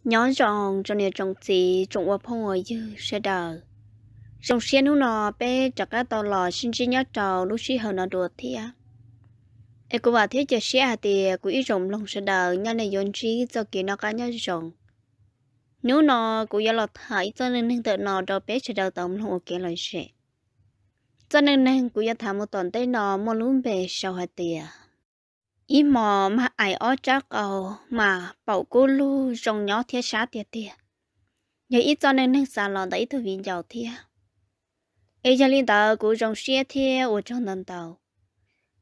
Nyob zoo tsoom niam tsoom txiv tsoom ua phooj ua ywg sawv daws. Zoo siab hnub no peb rov qab tau los sib ntsib nyob rau lub sij hawm no dua thiab. Es kuv vam thiab cia siab hais tias kuv ib tsoom mloog sawv daws nyob nej yuav ntsib txoj kev noj qab nyob zoo. Hnub no kuv yuav los tham ib txoj neej neeg ntawm no rau peb sawv daws tau mloog ua kev lom zem. Txoj neej neeg kuv yuav tham mus tom ntej no muaj lub npe sau hais tias ib hmo mag ais ob tsab qau, mas paum kub lug zoo nyob thiab sab tiag tiag. Yog ib txoj neej neeg xa los ntawm ib tug viv ncaus thiab. Es yog li ntawd kuv zoo siab thiab ua tsaug ntau ntau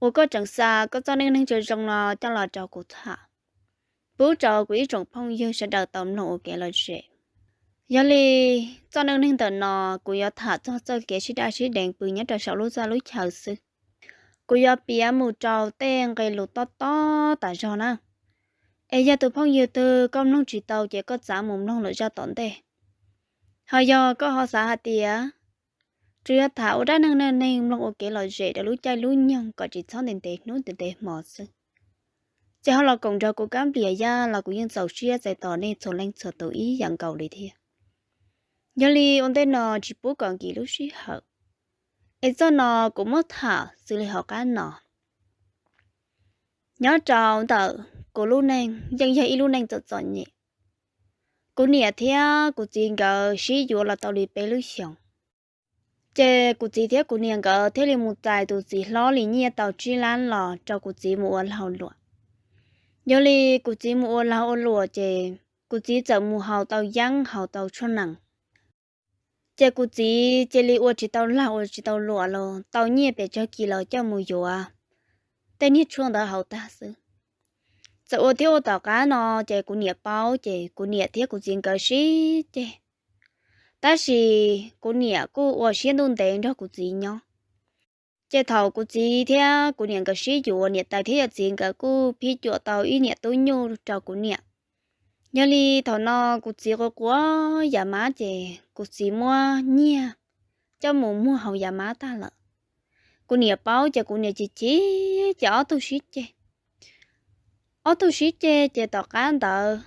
uas koj tseem xa koj txoj neej neeg zoo zoo no coj los rau kuv tham, pub rau kuv ib tsoom phooj ywg sawv daws tau mloog ua kev lom zem. Yog li txoj neej neeg ntawm no kuv yuav tham txog txoj kev sib daj sib deev pw nyob rau saum lub txaj lub chaw xwb. Kuv yuav piav mus rau tej nqe lus tob tob tas zog na. Es yog tus phooj ywg twg koj mloog tsis tau ces koj txav mus mloog lawm zaj tom ntej. Ho yog koj ho xav hais tias tsuas yog tham ua dab neeg neej neeg mloog ua kev lom zem rau lub caij lub nyoog kom tsis txhob ntev ntev hnub ntev ntev hmo xwb, ces ho los koom nrog kuv kab nplias yaj los kuv yeej txaus siab txais tos nej txhua leej txhua tus ib yam nkaus li thiab. Yog li ua ntej no tsis pub kom nkim lub sij hawm, es txoj no kuv muab tham xws li hauv qab no. Nyob rau ntawm kuv lub neej yeej yog ib lub neej txom txom nyem. Kuv niam thiab kuv txiv nkawd sib yuav los tau li peb lub xyoos, ces kuv txiv thiab kuv niam nkawd thiaj li mus txais tus txiv hlob li nyiaj tau tsib lab los rau kuv txiv mus ua lag ua luam. Yog li kuv txiv mus ua lag ua luam ces kuv txiv txawm mus haus tau yeeb haus tau tshuaj nees. Ces kuv txiv cia li ua tsis tau lag ua tsis tau luam los tau nyiaj pes tsawg kis los coj mus yuav tej niag tshuaj ntawd haus tag xwb. Txawm ua thiab ua tom qab no ces kuv niam paub ces kuv niam thiab kuv txiv nkawd sib ceg. Tab sis kuv niam kuj ua siab ntuj ntev nrog kuv txiv nyob. Ces thaum kuv txiv thiab kuv niam nkawd sib yuav, niam tais thiab yawm txiv nkawd kuj phib cuam tau ib niam tub nyuj rau kuv niam. Yog li thaum no kuv txiv quav quav yam mab ces kuv txiv muab nyiaj coj mus muag haus yam mab tag lawm. Kuv niam paub ces kuv niam chim chim ces ob tug sib ceg. Ob tug sib ceg ces tom qab ntawd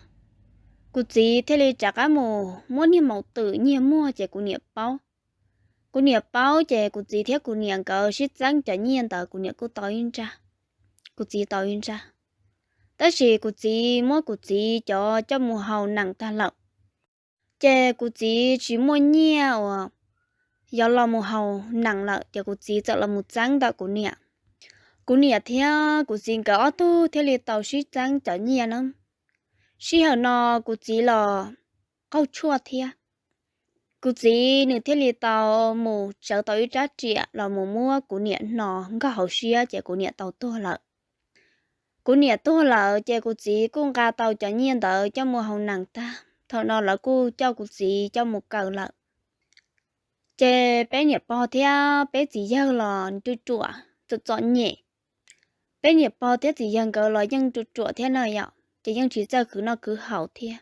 kuv txiv thiaj li rov qab mus muab niag maum twm nyiag muag ces kuv niam paub. Kuv niam paub ces kuv txiv thiab kuv niam nkawd sib txeeb cov nyiaj ntawd kuv niam kuj tau ib nrag, kuv txiv tau ib nrag. Tab sis kuv txiv muab kuv txiv cov coj mus haus nees tag lawm, ces kuv txiv tsis muaj nyiaj uas yuav los mus haus nees lawm ces kuv txiv txawm los mus txeeb ntawm kuv niam. Kuv niam thiab kuv txiv nkawd ob tug thiaj li tau sib txeeb cov nyiaj na. Sij hawm no kuv txiv los qaug tshuaj thiab. Kuv txiv nws thiaj li tau mus tsawv tau ib rab riam los mus muab kuv niam hno nkauj hauv siab ces kuv niam tau tuag lawm. Kuv niam tuag lawm ces kuv txiv kuj nqa tau cov nyiaj ntawd coj mus haus nees tag, thaum no lawv kuj coj kuv txiv coj mus kaw lawm. Ces peb niam pog thiab peb txiv yawg los ruam ruam txom txom nyem. Peb niam pog thiab txiv yawg nkawd los yeej ruam ruam thiab na yom, ces yeej tsis txawj khwv noj khwv haus thiab.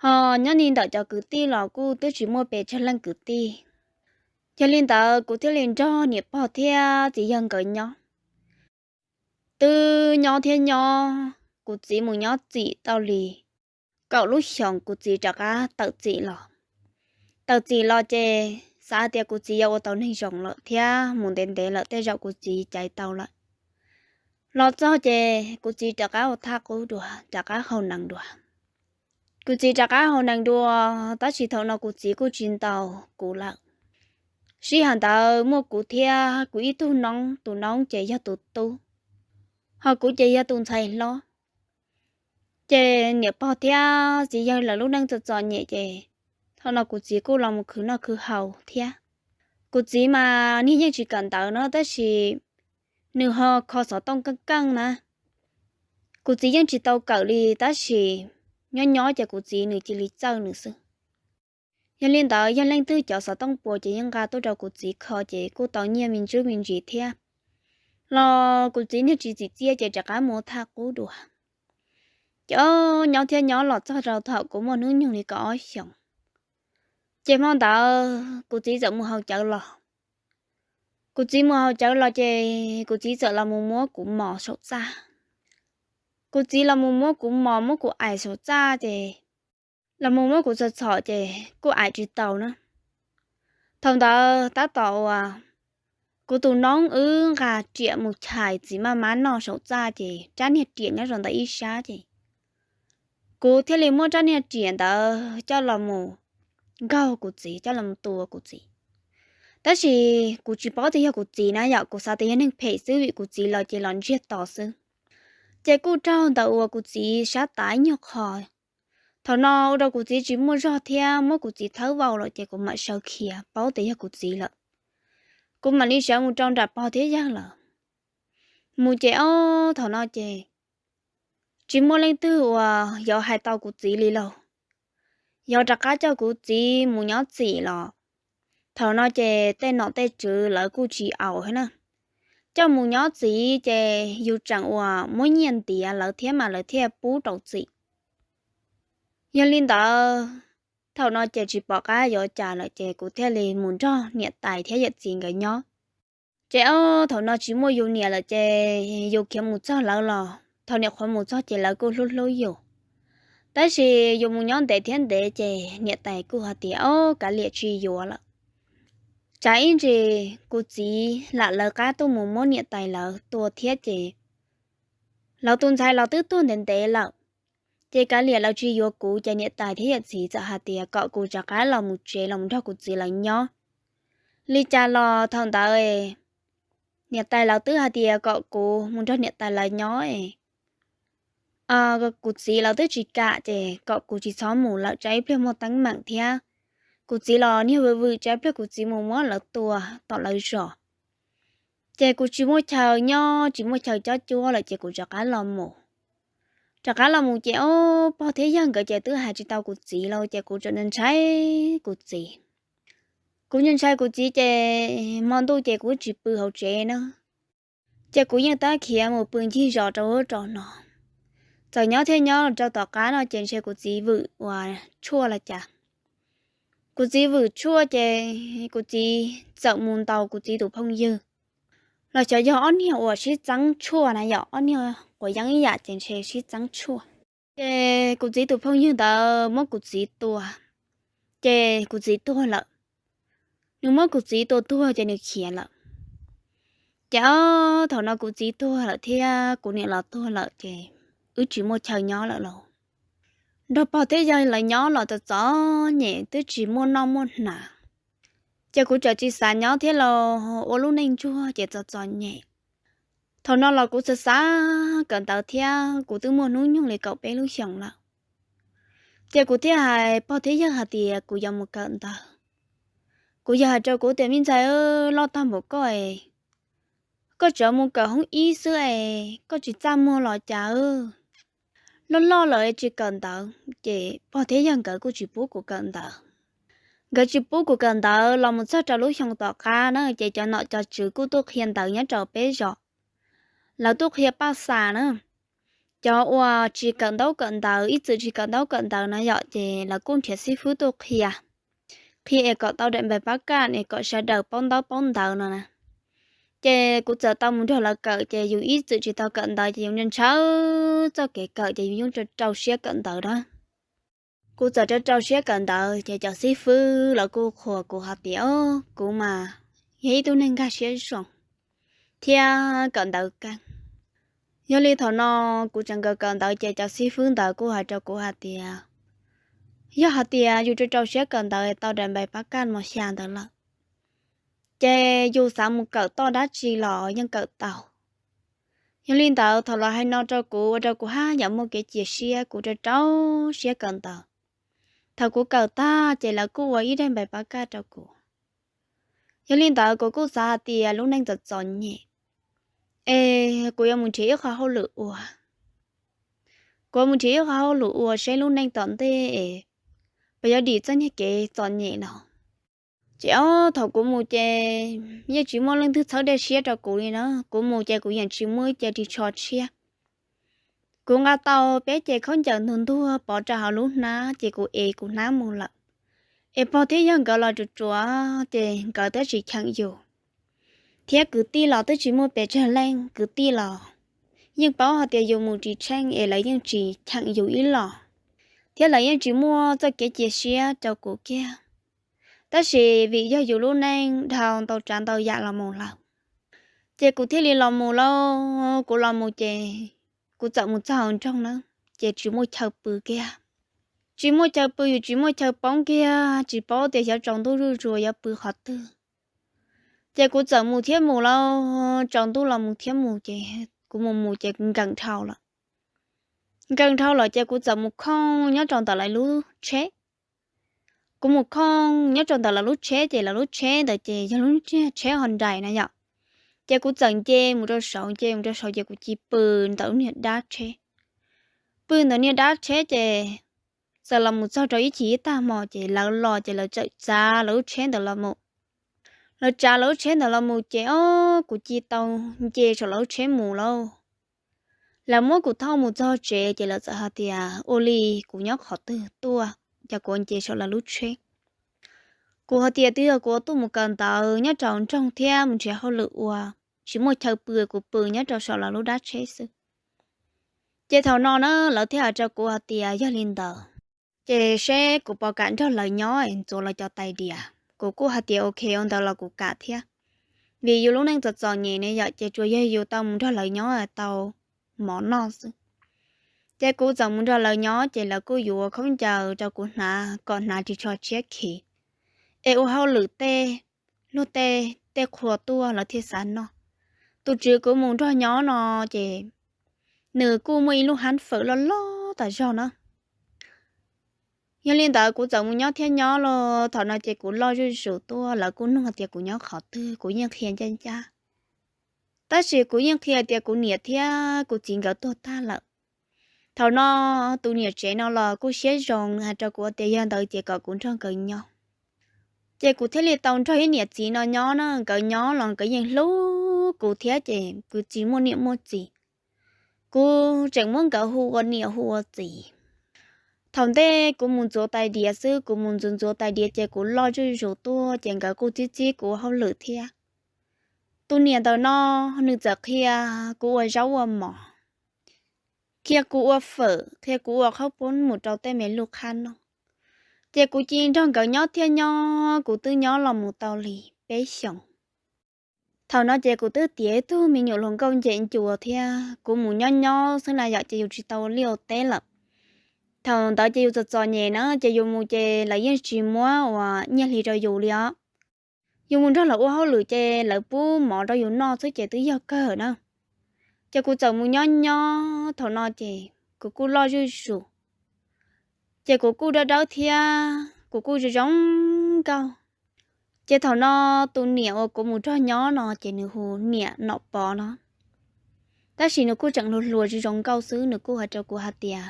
Ho nyob ni ntawm cov kwv tij los kuj twb tsis muaj pes tsawg leej kwv tij. Yog li ntawd kuv thiaj li nrog niam pog thiab txiv yawg nkawd nyob. Twb nyob thiab nyob, kuv txiv mus nyob txim tau li kaum lub xyoos kuv txiv rov qab tawm txim los. Tawm txim los ces xav hais tias kuv txiv yuav ua tau neeg zoo lawm thiab mus ntev ntev lawm tej zaum kuv txiv caiv tau lawm. Los txog ces kuv txiv rov qab ua thaj qub dua, rov qab haus nees dua. Kuv txiv rov qab haus nees dua, tab sis thaum no kuv txiv kuj tsis ntaus kuv lawm. Sij hawm ntawd muaj kuv thiab kuv ib tug noob, tus noob ces yog tus tub, ho kuv ces yog tus ntxhais hlob. Ces niam pog thiab txiv yawg lawv lub neej txom txom nyem ces thaum no kuv txiv kuj los mus khwv noj khwv haus thiab. Kuv txiv mas niag yeej tsis kawm ntawv no tab sis nws ho kho xov tooj keej keej na. Kuv txiv yeej tsis tau kawm li tab sis nyob nyob ces kuv txiv nws cia li txawj nws xwb. Yog li ntawd yog leej twg cov xov tooj puas ces yeej nqa tuaj rau kuv txiv kho ces kuj tau nyiaj me ntsuj me ntsis thiab. Los kuv txiv niag tsis txim txiaj ces rov qab mus ua thaj qub dua. Ces nyob thiab nyob los txog rau thaum kuv muaj hnub nyoog li kaum ob xyoos, ces hmo ntawd kuv txiv txawm mus haus cawv los. Kuv txiv mus haus cawv los ces kuv txiv txawm los mus muab kuv mos saum txaj. Kuv txiv los mus muab kuv mos muab kuv ais saum txaj ces los mus muab kuv txhom txhom ces kuj aim tsis tau na. Thaum ntawd tab tom uas kuv tus noob wb nqa riam mus chais txiv maj mab noj saum txaj ces rab niag riam nyob rau ntawm ib sab ces kuv thiaj li muab rab niag riam ntawd coj los mus nkaug kuv txiv, coj los tua kuv txiv. Tab sis kuv tsis paub tias yog kuv txiv na yom, kuv xav tias yog neeg phem xwb vim kuv txiv los ces los ntsiag to xwb. Ces kuj raug ntawm uas kuv txiv sab tav ib nyuag qho. Thaum no ua rau kuv txiv tsis muaj zog thiab muab kuv txiv thawb vau lawm ces kuv mam sawv khiav paub tias yog kuv txiv lawm. Kuv mam li sawv mus rau nram pog thiab yawg lawm. Mus ces ob thaum no ces tsis muaj leej twg uas yuav hais tau kuv txiv li lauj. Yuav rov qab coj kuv txiv mus nyob txim los thaum no ces tej nom tej tswv lawv kuj tsis aus na. Coj mus nyob txim ces yus tseem uas muab nyiaj ntiav lawv thiab mas lawv thiaj pub rau txim. Yog li ntawd thaum no ces tsis pom qab yuav cas lawm ces kuv thiaj li mus nrog niam tais thiab yawm txiv nkawd nyob. Ces ob thaum no tsis muaj yus niam lawm ces yus khiav mus txog lawv los thaum niam qhuav mus txog ces lawv kuj hlub hlub yus. Tab sis yus mus nyob ntev thiab ntev ces niam tais kuj hais tias ob kav liam tsis yuav lawm. Tsam ib ntsis kuv txiv lam lawv qab tuaj mus muab niam tais lawv tua thiab ces lawv tus ntxhais los twb tuag ntev ntev lawm. Ces kav liam lawv tsis yuav kuv ces niam tais thiab yawm txiv txawm hais tias kom kuv rov qab los mus tsev los nrog kuv txiv lawv nyob. Li cas los thaum ntawd niam tais lawv twb hais tias kom kuv mus nrog niam tais lawv nyob es kuv txiv lawv twb tsis kam ces kom kuv tsis txhob mus lawm tsam ib pliag muaj teeb meem thiab. Kuv txiv los niag vwm vwm tsam ib pliag kuv txiv mus muab lawv tua tom lawv zos. Ces kuv tsis muaj chaw nyob tsis muaj chaw cob cuab lawm ces kuv rov qab los mus. Rov qab los mus ces ob pog thiab yawg nkawd ces twb hais tsis tau kuv txiv lawm ces kuv tseem ntshai kuv txiv. Kuv ntshai kuv txiv ces hmo ntuj ces kuv tsis pw hauv tsev na. Ces kuv yeej tab khiav mus pw ncig zos rau ub rau no. Txawm nyob thiab nyob rau tom qab no ces ntshe kuv txiv vwm uas tshuaj los cas. Kuv txiv vwm tshuaj ces kuv txiv txawm mus ntaus kuv txiv tus phooj ywg. Los xyov yog ob niag uas sib txeeb tshuaj na yom, ob niag quav yeeb ib yam ces ntshe sib txeeb tshuaj. Ces kuv txiv tus phooj ywg ntawd muab kuv txiv tua, ces kuv txiv tuag lawm. Nws muab kuv txiv tua tuag ces nws khiav lawm. Ces ob thaum no kuv txiv tuag lawm thiab kuv niam los tuag lawm ces wb tsis muaj chaw nyob lawm lauj. Nrog pog thiab yawg lawv nyob los txom txom nyem twb tsis muaj noj muaj hnav. Ces kuv txawm tsis xav nyob thiab los ua lub neej ntsuag ces txom txom nyem. Thaum no los kuv xav xav kawm ntawv thiab kuv twb muaj hnub nyoog li kaum peb lub xyoos lawm. Ces kuv thiaj hais pog thiab yawg hais tias kuv yuav mus kawm ntawv. Kuv yawg hais rau kuv tias me ntxhais, loj tag npaum koj es koj tseem mus kawm hoob ib xwb es koj tsis txaj muag los cas. Loj loj lawm tsis kawm ntawv ces pog thiab yawg nkawd kuj tsis pub kuv kawm ntawv. Nkawd tsis pub kuv kawm ntawv los mus txog rau lub xyoo tom qab na ces cov nom cov tswv kuj tuaj qhia ntawv nyob rau peb zos. Lawv tuaj qhia paj xas na. Cov uas tsis kawm ntaub kawm ntawv ib txwm tsis kawm ntaub kawm ntawv na yom ces lawv kuj nrhiav xib fwb tuaj qhia. Qhia es kom tau daim npaim pab kaj es kom sawv daws paub ntaub paub ntawv no na. Ces kuv txawm tau mus nrog lawv kawm ces yus ib txwm tsis tau kawm ntawv ces yus ntshaw txoj kev kawm ces yus yeej rau rau siab kawm ntawv na. Kuv txawm rau rau siab kawm ntawv ces cov xib fwb lawv kuj qhuas kuv hais tias kuv mas yog ib tug neeg nkag siab zoo thiab kawm ntawv keej. Yog li thaum no kuv tseem kawm kawm ntawv ces cov xib fwb ntawd kuj hais rau kuv hais tias yog hais tias yus rau rau siab kawm ntawv tau daim npaim pab kaj mos xya ntawd lawm ces yus xav mus kawm toj dab tsi los yeej kawm tau. Yog li ntawd thaum lawv hais no rau kuv ua rau kuv haj yam muaj kev cia siab, kuv rau rau siab kawm ntawv. Thaum kuv kawm tag ces lawv kuj ua ib daim npaim pab kaj rau kuv. Yog li ntawd kuv kuj xav hais tias lub neej txom txom nyem es kuv yuav mus nrhiav ib qho hauj lwm ua. Kuv mus nrhiav ib qho hauj lwm ua seb lub neej tom ntej es puas yuav dim txoj niag kev txom nyem no. Ces ob thaum kuv mus ces yeej tsis muaj leej twg txhawb dej siab rau kuv li na. Kuv mus ces kuv yeej tsis muaj ib ce ris tsho tshiab. Kuv nqa tau peb ce khaub ncaws ntuag ntuag pov rau hauv lub hnab ces kuv ev kuv hnab mus lawm. Es pog thiab yawg nkawd los ruam ruam ces nkawd twb tsis cheem yus, thiab kwv tij los twb tsis muaj pes tsawg leej, kwv tij los yeej paub hais tias yus mus tsis tsheej es lawv yeej tsis cheem yus ib los. thiab lawv yeej tsis muaj txoj kev cia siab rau kuv kiag. Tab sis vim yog yus lub neej dhau ntau tsav ntau yam los mus lawm, ces kuv thiaj li los mus lauj. Kuv los mus ces kuv txawm mus txog hauv nroog na, ces tsis muaj chaw pw kiag. Tsis muaj chaw pw, yus tsis muaj chaw poob kiag, tsis paub tias xyov tsaus ntuj zuj zus yuav pw qhov twg. Ces kuv txawm mus thiab mus lauj, tsaus ntuj los mus thiab mus, ces kuv mus mus ces nkees dhau lawm. Nkees dhau lawm ces kuv txawm mus khooj nyob rau ntawm lawv lub tsheb. Kuv mus khooj nyob rau ntawm lawv lub tsheb, ces lawv lub tsheb ntawd ces yog lub tsheb Honda na yom. Ces kuv txawm nce mus rau saud, nce mus rau saud ces kuv cia li pw ntawm niag dab tsheb. Pw ntawm niag dab tsheb ces txawm los mus txog rau ib chim ib tag hmo ces lawv los ces lawv txawm tsav lawv lub tsheb ntawd los mus. Lawv tsav lawv lub tsheb ntawd los mus ces o, kuv cia li tau nce saum lawv lub tsheb mus lauj. Lawv muab kuv thauj mus txog tsev ces lawv txawm hais tias ua li kuv nyob qhov twg tuaj, ces kuv nce saum lawv lub tsheb. Kuv hais tias twb yog kuv ua tuaj mus kawm ntawv nyob rau nroog thiab mus nrhiav hauj lwm ua, tsis muaj chaw pw, kuv pw nyob rau saum lawv lub dab tsheb xwb. Ces thaum no na lawv thiaj hais rau kuv hais tias yog li ntawd ces seb kuv puas kam nrog lawv nyob es ntxuav lawv cov tais diav. Kuv kuj hais tias ok, ua ntawd los kuv kam thiab, vim yus lub neej txom txom nyem ne yom, ces tsuas yog yus tau mus nrog lawv nyob tau mov noj xwb. Ces kuv txawm mus nrog lawv nyob ces lawv kuj yuav khaub ncaws rau kuv hnav kom hnav ris tsho tshiab khiv, es ua hauj lwm tej, luag tej tej qhua tuaj lawv thiaj xav noj. Tus tswv kuv mus nrog nyob no ces nws kuj muaj ib lub hab fawm loj loj tas zog na. Yog li ntawd kuv txawm mus nyob thiab nyob los thaum no ces kuv loj zuj zus tuaj, lawv kuj nug tias kuv nyob qhov twg, kuv yeej qhia ncaj ncaj. Tab sis kuv yeej qhia tias kuv niam thiab kuv txiv nkawd tuag tag lawm. Thaum no tus niam tsev no los kuj siab zoo, nws hais rau kuv tias yog ntawd ces kom kuv nrog nkawd nyob. Ces kuv thiaj li tau nrog ib niam txiv no nyob na, nkawd nyob los nkawd yeej hlub kuv thiab ces kuv tsis muaj niam muaj txiv, kuv tseem muab nkawd hu ua niam hu ua txiv. Thaum ntej kuv mus ntxuav tais diav xwb, kuv mus ntxuav ntxuav tais diav ces kuv loj zuj zus tuaj ces nkawd kuj txib txib kuv ua hauj lwm thiab. Tus niam ntawm no nws txawm qhia kuv ua zaub ua mov, qhia kuv ua fawm, qhia kuv ua qhaub poob mus rau tej me lub qhab noj. Ces kuv cia li nrog nkawd nyob thiab nyob, kuv twb nyob los mus tau li peb xyoos. Thaum no ces kuv twb tiav ib tug me nyuam hluas nkauj ncem ncua thiab, kuv mus nyob nyob xwb na yom, ces yus tsis tau ua liaj ua teb lawm. Thaum ntawd ces yus txom txom nyem na, ces yus mus ces lawv yeej tsis muab ua nyiaj hli rau yus li os. Yus mus nrog lawv ua hauj lwm ces lawv pub mov rau yus noj xwb ces twb yog kawg na. Ces kuv txawm mus nyob nyob thaum no ces kuv kuj loj zuj zus, ces kuv kuj dawb dawb thiab kuv kuj zoo zoo nkauj. Ces thaum no tus niam uas kuv mus nrog nyob no ces nws hu niam Nom Pov no. Tab sis nws kuj tseem hluas hluas zoo zoo nkauj xwb, nws kuj hais rau kuv hais tias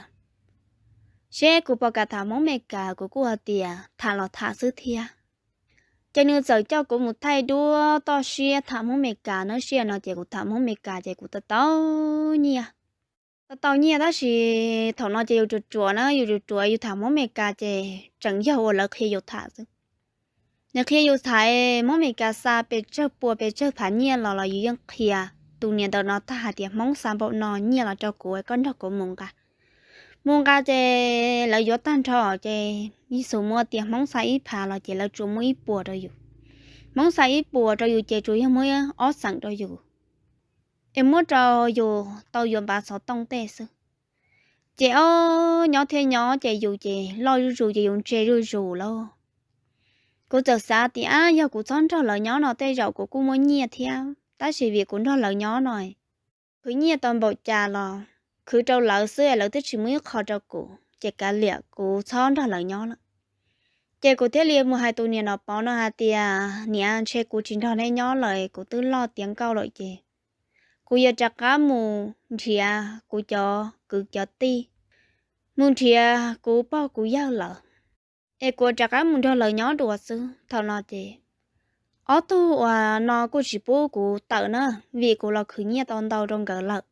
seb kuv puas kam tham Hmoob Mes Kas, kuv kuj hais tias tham los tham xwb thiab. Ces nws txawm coj kuv mus thaij duab toj siab tham Hmoob Mes Kas na, sij hawm no ces kuv tham Hmoob Mes Kas ces kuv tau tau nyiaj. Tau tau nyiaj tab sis thaum no ces yus ruam ruam na, yus ruam ruam yus tham Hmoob Mes Kas ces tseem yog uas lawv qhia yus tham xwb. Nws qhia yus tham Hmoob Mes Kas xa pes tsawg pua pes tsawg phav nyiaj los los yus yeej qhia tus niam ntawm no tag hais tias Hmoob xa npaum no nyiaj los rau kuv, koj nrog kuv mus nqa. Mus nqa ces lawv yuav tag nrho ces yeej xus muaj tias Hmoob xa ib phav los ces lawv tsuas muab ib puas rau yus. Hmoob xa ib puas rau yus ces tsuas yog muab ob xeem rau yus, es muab rau yus tau yuav npav xov tooj tej xwb. Ces ob nyob thiab nyob ces yus ces loj zuj zus ces yus ntse zuj zus lauj. Kuv txawm xav tias ab, yog kuv txhob nrog lawv nyob no tej zaum kuv kuj muaj nyiaj thiab, tab sis vim kuv nrog lawv nyob no, khwv nyiaj tau npaum cas los khwv rau lawv xwb, lawv twb tsis muaj ib qho rau kuv, ces kav liam kuv txhob nrog lawv nyob lawm. Ces kuv thiaj li mus hais tus niam Nom Pov no hais tias niam, ntshe kuv tsis nrog nej nyob lawm, kuv twb loj tiav nkauj lawm ces kuv yuav rov qab mus nrhiav kuv cov kwv cov tij, mus nrhiav kuv pog kuv yawg lawm, es kuv rov qab mus nrog lawv nyob dua xwb. Thaum no ces ob tug uas no kuj tsis pub kuv tawm na, vim kuv los khwv nyiaj tau ntau rau nkawd lawm.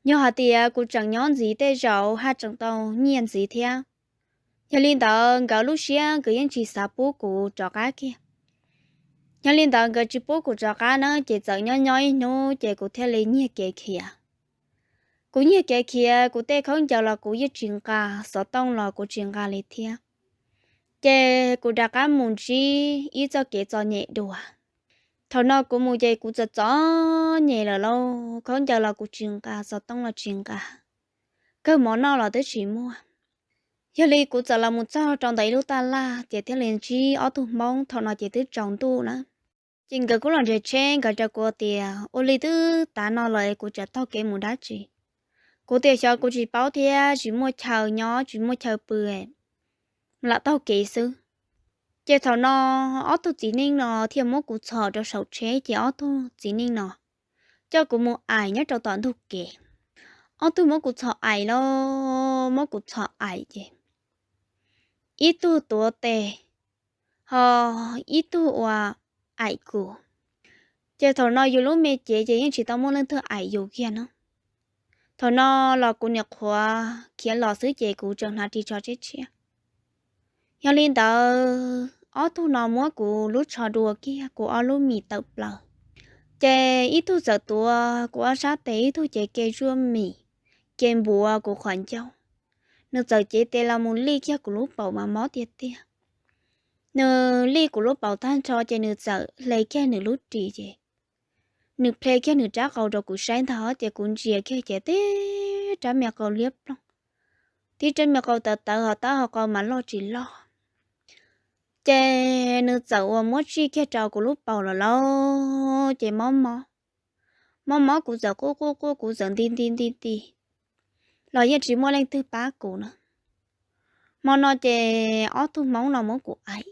Yog hais tias kuv tseem nyob ntxiv tej zaum haj tseem tau nyiaj ntxiv thiab. Yog li ntawd nkawd lub siab nkawd yeej tsis xav pub kuv rov qab kiag. Yog li ntawd nkawd tsis pub kuv rov qab na, ces txawm nyob nyob ib hnub ces kuv thiaj li nyiag kev khiav. Kuv nyiag kev khiav, kuv tej khaub ncaws los kuv yeej tsis nqa, xov tooj los kuv tsis nqa li thiab. Ces kuv rov qab mus ntsib ib txoj kev txom nyem dua. Thaum no kuv mus ces kuv txom txom nyem lawm lauj, khaub ncaws los kuv tsis nqa, xov tooj los tsis nqa, kawg mov noj los twb tsis muaj. Yog li kuv txawm los mus txog rau ntawm ib lub taj laj ces thiaj li ntsib ob tug Hmoob, thaum no ces twb tsaus ntuj na. Ces nkawd kuj los nrhiav tsheb, nkawd rau kuv tias ua li twb tav no lawm kuv tseem taug kev mus dab tsi. Kuv tias xyov, kuv tsis paub thiab, tsis muaj chaw nyob tsis muaj chaw pw, lam taug kev xwb. Ces thaum no ob tug txiv neej no thiaj muab kuv txhom rau saum tsheb ces ob tug txiv neej no coj kuv mus aim nyob rau tom ntug kev. Ob tug muab kuv txhom aim los muab kuv txhom aim ces ib tug tuav tes, ho ib tug ua aim kuv. Ces thaum no yus lub me cev ces yeej tsis tau muaj leej twg aim yus kiag no. Thaum no los kuv niam qhuav khiav los xwb ces kuv tseem hnav ris tsho tshiab tshiab. Yog li ntawd ob tug no muab kuv lub tsho dua kiag, kuv ob lub mis tawm plaws. Ces ib tug txawm tuav kuv ob sab tes, ib tug ces ke zuaj mis, ke npuav kuv qhov ncauj. Nws txawm cev tes los mus lij kiag kuv lub paum mas mob tiag tiag. Nws lij kuv lub paum tag nrho ces nws txawm hle kiag nws lub ris ces nws ple kiag nws rab qau rau kuv saib ntag ces kuv ntsia kiag ces tib rab me qau liab ploog, tib rab me qau tawv tawv, ho taub hau qau mas loj tsis loj. Ces nws txawm ua muab tsij kiag rau kuv lub paum lawm lauj, ces mob mob, mob mob kuv txawm quaj quaj quaj, kuv txawm nti nti nti nti los yeej tsis muaj leej twg pab kuv na. Hmo no ces ob tug Hmoob no muab kuv aim,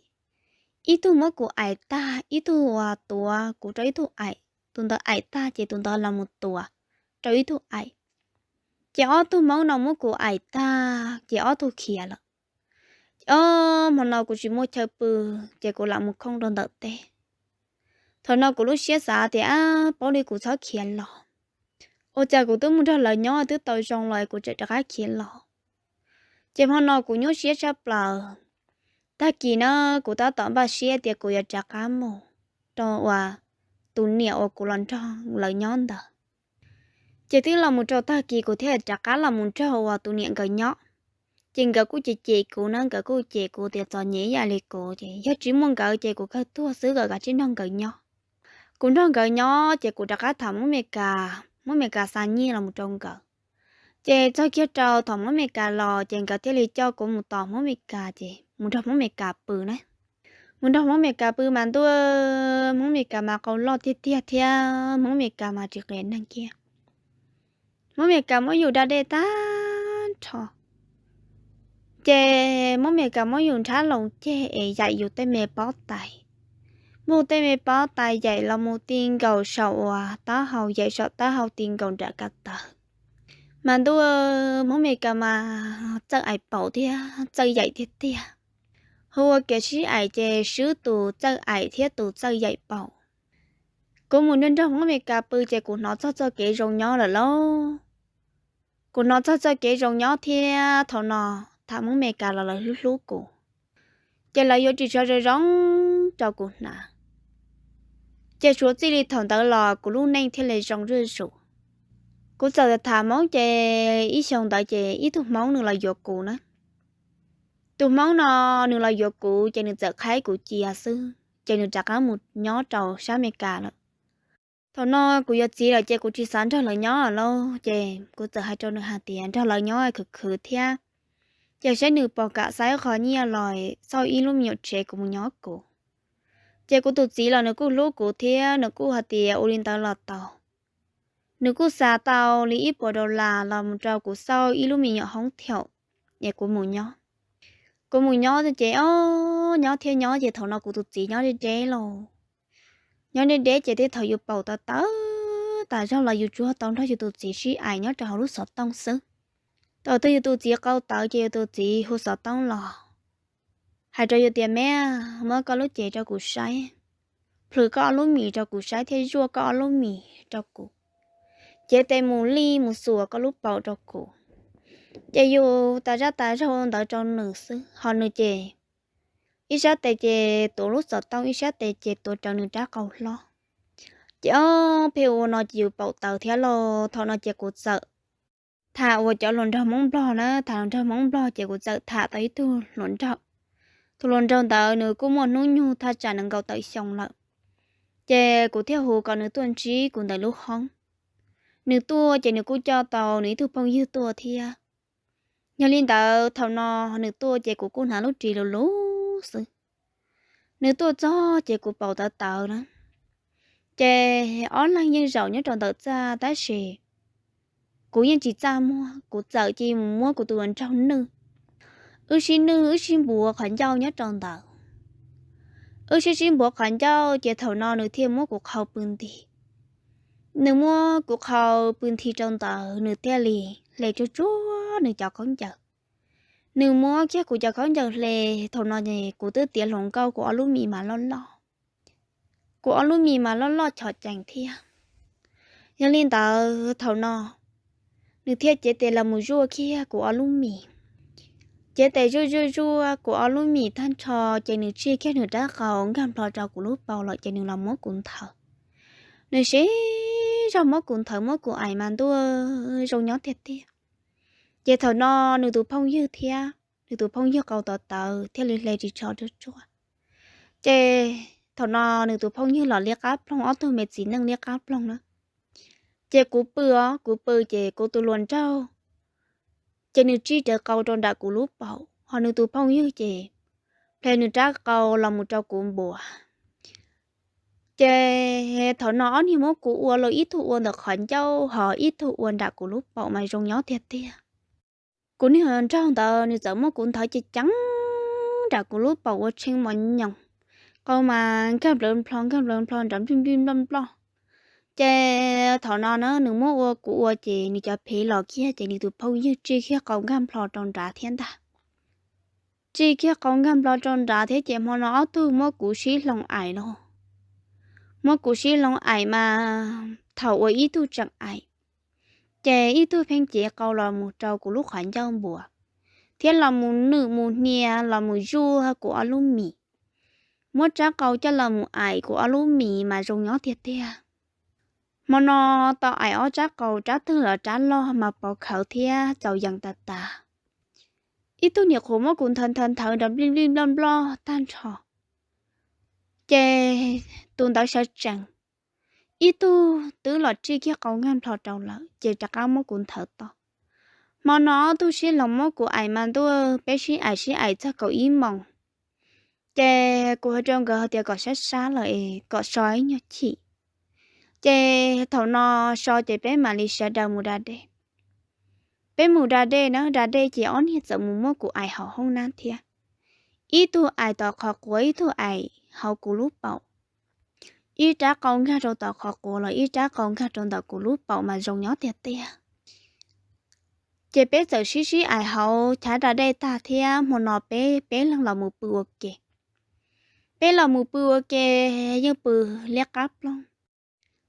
ib tug muab kuv aim tag, ib tug ua tuav kuv rau ib tug aim, tus ntawd aim tag ces tus ntawd los mus tuav rau ib tug aim. Ces ob tug Hmoob no muab kuv aim tag ces ob tug khiav lawm. Ces ob hmo no kuv tsis muaj chaw pw, ces kuv lam mus khooj rau ntawm teb. Thaum no kuv lub siab xav tias ab, paub li kuv txhob khiav los, ua cas kuv twb mus nrog lawv nyob twb tau zoo los kuv tseem rov qab khiav los. Ces hmo no kuv nyuaj siab tshaj plaws. Tag kis na kuv tab tom npaj siab tias kuv yuav rov qab mus rau uas tus niam uas kuv los nrog lawv nyob ntawd. Ces twb los mus rau tag kis kuv thiaj rov qab los mus nrog uas tus niam nkawd nyob. Ces nkawd kuj cem cem kuv na, nkawd kuj cem kuv tias txom nyem ib yam li kuv ces yog tsis muaj nkawd ces kuv kawg tuag xwb, nkawd kav tsij nrog nkawd nyob. Kuv nrog nkawd nyob ces kuv rov qab tham Hmoob Amelikas, Hmoob Amelikas xa nyiaj los mus rau nkawd. Ces txog kiag rau thaum Hmoob Amelikas los ces nkawd thiaj li coj kuv mus tos Hmoob Amelikas ces mus nrog Hmoob Amelikas pw na. Mus nrog Hmoob Amelikas pw mas ntuj, Hmoob Amelikas mas qau loj tiag tiag thiab Hmoob Amelikas mas tsis qias neeg kiag. Hmoob Amelikas muab yus da dej tag nrho. Ces Hmoob Amelikas muab yus nrhab loo ceg es yaim yus tej me pob tais. Muab tej me pob tais yaim los mus ti nkaus saum uas taub hau, yaim saum taub hau ti nkaus nram ko taw. Mas ntuj, Hmoob Amelikas mas txawj aim paum thiab txawj yaim tiag tiag. Hu ua kev sib aim ces swb tus txawj aim thiab tus txawj yaim paum. Kuv mus nrog nrog Hmoob Amelikas pw ces kuv hnov txog txoj kev zoo nyob lawm lauj. Kuv hnov txog txoj kev zoo nyob thiab thaum no tham Hmoob Amelikas los lawv hlub hlub kuv, ces lawv yuav ris tsho zoo zoo rau kuv hnav. Ces suav txij li thaum ntawd los kuv lub neej thiaj li zoo zuj zus. Kuv txawm tham Hmoob ces ib xyoo ntawd ces ib tug Hmoob nws los yuav kuv na. Tus Hmoob no nws los yuav kuv ces nws txawm qhaib kuv cia xwb ces nws rov qab mus nyob rau sab Amelikas lawm. Thaum no kuv yuav txiv lawm ces kuv tsis xav nrog lawv nyob lauj, ces kuv txawm hais rau nws hais tias nrog lawv nyob khwv khwv thiab, ces saib nws puas kam xa ib qho nyiaj los xauj ib lub me nyuam tsev kuv mus nyob kuv. Ces kuv tus txiv los nws kuj hlub kuv thiab nws kuj hais tias ua li ntawd los tau. Nws kuj xa tau li ib puas dollar los mus rau kuv xauj ib lub me nyuam hoob thiaum es kuv mus nyob. Kuv mus nyob ces ob nyob thiab nyob ces thaum no kuv tus txiv nyob deb deb lauj. Nyob deb deb ces tej thaum yus paum tawv tawv tas zog los yus tsuas tau nrog yus tus txiv sib aim nyob rau hauv lub xov tooj xwb. Thaum twg yus tus txiv qau tawv ces yus tus txiv hu xov tooj los hais rau yus tias me, muab koj lub cev rau kuv saib, plhws koj ob lub mis rau kuv saib thiab zuaj koj ob lub mis rau kuv, cev tes mus lij mus xuas koj lub paum rau kuv. Ces yus tas zaj tas zog ntawd rau nws xwb ho nws ces ib sab tes ces tuav lub xov tooj ib sab tes ces tuav rawv nws rab qau hlob. Ces ob pheej ua no ces yus paum tawv thiab lauj. Thaum no ces kuv txawm tham uas cov hluas nraug Hmoob Nplog na, tham hluas nraug Hmoob Nplog ces kuv txawm tham tau ib tug hluas nraug. Tus hluas nraug ntawd nws kuj muaj hnub nyoog thaj tsam nees nkaum tawm xyoo lawm. Ces kuv thiaj hu kom nws tuaj ntsib kuv ntawm lub hoob. Nws tuaj ces nws kuj coj tau nws ib tug phooj ywg tuaj thiab. Yog li ntawd thaum no nws tuaj ces kuv kuj hnav lub ris lus lus xwb. Nws tuaj txog ces kuv paus tawv tawv na. Ces ob leeg yeej zaum nyob rau ntawm txaj tab sis kuv yeej tsis txaj muag, kuv txawm cia li mus muab kuv tus hluas nraug nwj. Wb sib nwj wb sib npuav qhov ncauj nyob rau ntawd. Wb sib sib npuav qhov ncauj ces thaum no nws thiaj muab kuv qhau pw nti. Nws muab kuv qhau pw nti rau ntawd nws thiaj li hle tsuag tsuag nws cov khaub ncaws. Nws muab kiag kuv cov khaub ncaws hle, thaum no kuv twb tiav hluas nkauj kuv ob lub mis mas loj loj. Kuv ob lub mis mas loj loj chom cees thiab. Yog li ntawd thaum no nws thiaj cev tes los mus zuaj kiag kuv ob lub mis. Cev tes zuaj zuaj zuaj kuv ob lub mis tag nrho ces nws tsij kiag nws rab qau nkag nplo rau kuv lub paum lawm ces nws los muab kuv nthawv. Nws siv zog muab kuv nthawv muab kuv aim mas ntuj zoo nyob tiag tiag. Ces thaum no nws tus phooj ywg thiab, nws tus phooj ywg qau tawv tawv thiaj li hle ris tsho tsuag tsuag. Ces thaum no nws tus phooj ywg los liab qab ploog, ob tug me txiv neej liab qab ploog na. Ces kuv pw os, kuv pw ces kuv tus hluas nraug ces nws tsij rawv qau rau nram kuv lub paum, ho nws tus phooj ywg ces hle nws rab qau los mus rau kuv npuav. Ces thaum no ob niag muab kuv ua los ib tug ua ntawm qhov ncauj ho ib tug ua nram kuv lub paum mas zoo nyob tiag tiag. Kuv niag hluas nraug ntawd nws txawm muab kuv nthawv ceev ceev nram kuv lub paum ua tshee mos nyoos, qau mas nkag nplawv nplho nkag nplawv nplho nrov nplij nplij nploj nploj. Ces thaum no na nws muab ua kuv ua ces nws cov phev los kiag ces nws tus phooj ywg tsij kiag qau nkag nplho rau nrad thiab ntag. Tsij kiag qau nkag nplho rau nrad thiab ces hmo no ob tug muab kuv sib hloov aim lauj. Muab kuv sib hloov aim mas thaum uas ib tug tseem aim ces ib tug pheej cev qau los mus rau kuv lub qhov ncauj npuav, thiab los mus nwj mus hnia los mus zuaj kuv ob lub mis. Muab rab qau coj los mus aim kuv ob lub mis mas zoo nyob tiag tiag. Hmo no tau aim ob rab qau, rab twg los rab loj mas pov khawv thiab txaus yees tas tas. Ib tug niam qhuav muab kuv nthawv nthawv nthawv nrov nplij nplij nploj nploj tag nrho. Ces tus ntawd sawv tsees, ib tug twb los tsij kiag qau nkag nplho rau lawm ces rov qab muab kuv nthawv to. Hmo no ob tug sib hloov muab kuv aim mas ntuj, peb sib aim sib aim txog kaum ib moos. Ces kuv hais rau nkawd hais tias kom sab sab lawm es kom so ib nyuag chim. Ces thaum no so ces peb mam li sawv daws mus da dej. Peb mus da dej na, da dej ces ob niag txawm mus muab kuv aim hauv hoob nab thiab. Ib tug aim tom qhov quav, ib tug aim hauv kuv lub paum. Ib rab qau nkag rau tom qhov quav los ib rab qau nkag rau ntawm kuv lub paum mas zoo nyob tiag tiag. Ces peb txawm sib sib aim hauv chav da dej tag thiab hmo no peb peb leeg los mus pw ua ke. Peb los mus pw ua ke, yeej pw liab qab ploog.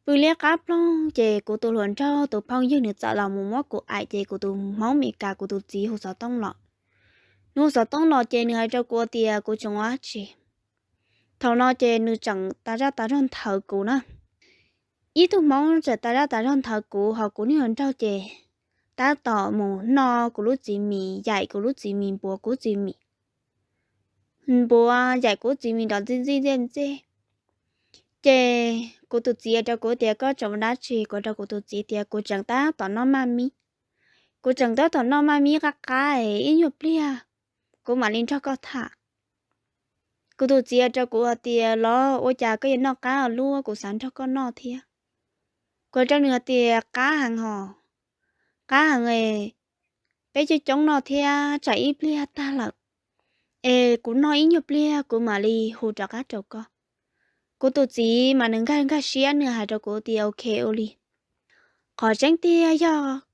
Pw liab qab ploog ces kuv tus hluas nraug tus phooj ywg nws txawm los mus muab kuv aim ces kuv tus hmoob Meskas kuv tus txiv hu xov tooj los. Nws hu xov tooj los ces nws hais rau kuv tias kuv tseem ua dab tsi. Thaum no ces nws tseem tas zaj tas zog nthawv kuv na. Ib tug hmoob tseem tas zaj tas zog nthawv kuv ho kuv niag hluas nraug ces tab tom mus noj kuv lub txiv mis, yaim kuv lub txiv mis, npuav kuv txiv mis, npuav yaim kuv txiv mis nrov ntxij ntxij ntxej ntxej. Ces kuv tus txiv hais rau kuv tias koj tseem ua dab tsi, kuv hais rau kuv tus txiv tias kuv tseem tab tom noj maj mib. Kuv tseem tab tom noj maj mib qab qab es ib nyuag pliag kuv mam li nrog koj tham. Kuv tus txiv hais rau kuv hais tias los ua cas koj yuav noj qab ua luaj, kuv xav nrog koj noj thiab. Kuv hais rau nws hais tias qab heev hos, qab heev es peb coob coob noj thiab tsam ib pliag tag lawm es kuv noj ib nyuag pliag kuv mam li hu rov qab rau koj. Kuv tus txiv mas nws nkag nkag siab nws hais rau kuv tias ok ua li. Qhov tseeb tiag yog